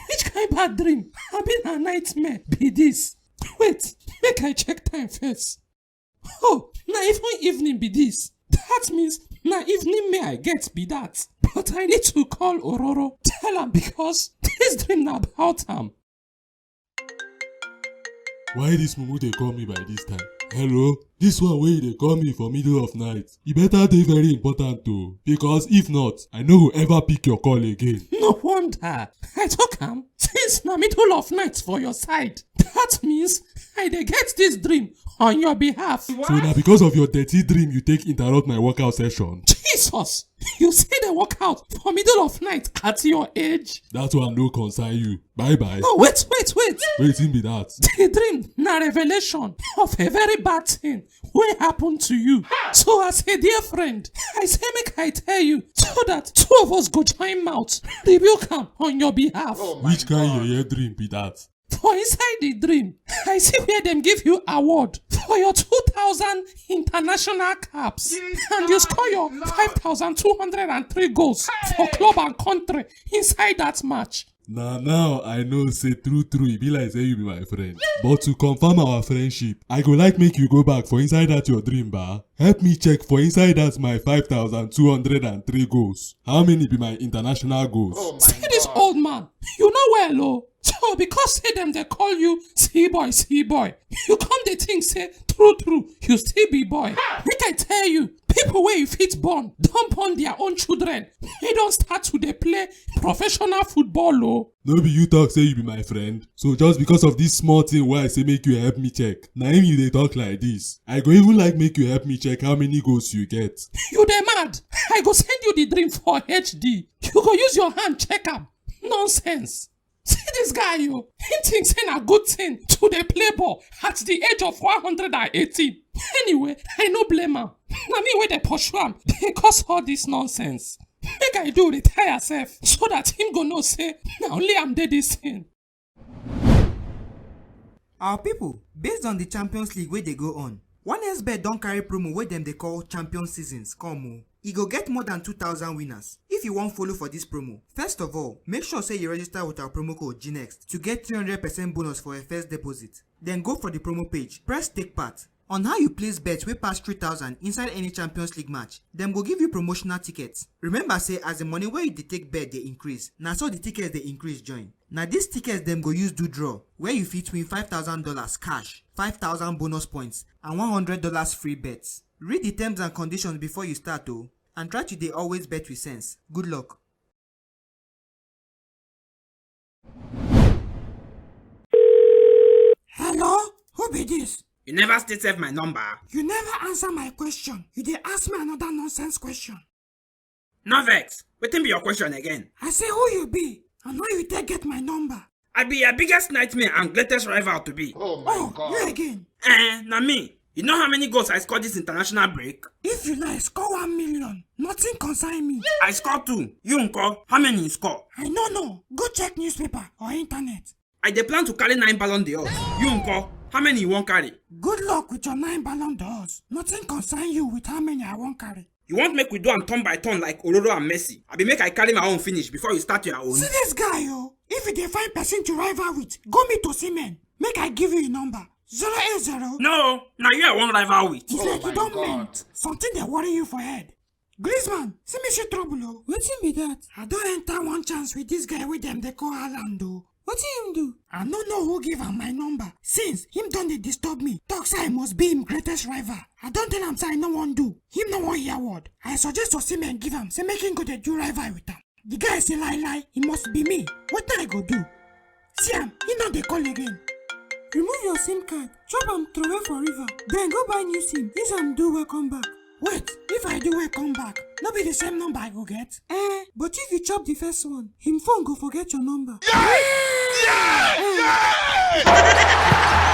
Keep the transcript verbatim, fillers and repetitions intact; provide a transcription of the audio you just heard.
Which kind bad dream? I been a nightmare be this. Wait, make I check time first. Oh, na even evening be this. That means na evening may I get be that. But I need to call Ororo. Tell am because this dream na about am. Why this mumu dey call me by this time? Hello? This one wey dey call me for middle of night. E better dey very important o, because if not, I no go ever pick your call again. No wonder. I talk am since na middle of night for your side. That means I dey get this dream on your behalf. So na because of your dirty dream you take interrupt my workout session? Jesus! You see the workout for middle of night at your age? That one no concern you. Bye bye. No, wait, wait, wait. Wetin be that? The dream na revelation of a very bad thing wey happen to you. So as a dear friend, I say make I tell you so that two of us go join mouth rebuke am on your behalf. Oh my Which kind God. Yeye dream be that? For inside the dream, I see where dem give you award for your two thousand international caps and you score your five thousand two hundred and three goals for club and country inside that match. Na now I know say true true e be like say you be my friend. But to confirm our friendship, I go like make you go back for inside that your dream ba. Help me check for inside that my five thousand two hundred and three goals. How many be my international goals? Oh my See this God. Old man, you know well o. So because say dem dey call you see boy, see boy, you come dey think say true true you still be boy. Make I tell you, people wey you fit born don born their own children. They don start to dey play professional football o. No be you talk say you be my friend. So just because of this small thing wey I say make you help me check, na him you dey talk like this. I go even like make you help me check how many goals you get. You dey mad? I go send you the dream for H D. You go use your hand check am. Nonsense. See this guy o. Him think say na good thing to dey play ball at the age of one hundred and eighteen. Anyway, I no blame am. Na me wey dey pursue am dey cause all this nonsense. Make I do retire sef so that him go know say na only am dey this thing. Our people, based on the Champions League wey dey go on, one X bet don carry promo wey dem dey call Champions Seasons come o. E go get more than two thousand winners. If you wan follow for this promo, first of all, make sure say you register with our promo code G next to get three hundred percent bonus for your first deposit. Then go for the promo page, press take part. On how you place bets wey pass three thousand inside any Champions League match, dem go give you promotional tickets. Remember say as the money wey you dey take bet dey increase, na so the tickets dey increase join. Na these tickets dem go use do draw, where you fit win five thousand dollars cash, five thousand bonus points, and one hundred dollars free bets. Read the terms and conditions before you start o, and try to dey always bet with sense. Good luck. Hello? Who be this? You never still save my number. You never answer my question. You dey ask me another nonsense question. No vex. Wetin be your question again? I say who you be and how you take get my number. I be your biggest nightmare and greatest rival to be. Oh my Oh, God. You again. Eh, na me. You know how many goals I scored this international break? If you like, score one million. Nothing concern me. I score two. You nko? How many you score? I no know. Go check newspaper or internet. I dey plan to carry nine Ballon d'Or. You nko? How many you wan carry? Good luck with your nine Ballon d'Ors. Nothing concern you with how many I wan carry. You want make we do am turn by turn like Ororo and Messi? Abi make I carry my own finish before you start your own? See this guy o. If you dey find person to rival with, go meet Osimhen. Make I give you a number. Zero eight zero. No, na you I wan rival with. It's Oh like you my don't God. Meant. Something dey worry you for head. Griezmann, see me see trouble o. Wetin be that? I don enter one chance with this guy wey dem dey call Haaland o. Wetin him do? I no know who give am my number. Since him don dey disturb me, talk say I must be him greatest rival. I don tell am say I no wan do. Him no wan hear word. I suggest Osimhen give am, say make him go dey do rival with am. The guy say lie lie, he must be me. Wetin I go do? See am, he no dey call again. Remove your sim card, chop am, throway for river. Then go buy new sim, use am do welcome back. Wait, if I do welcome back, no be the same number I go get? Eh, but if you chop the first one, him phone go forget your number. Yeah! Yeah! Yeah!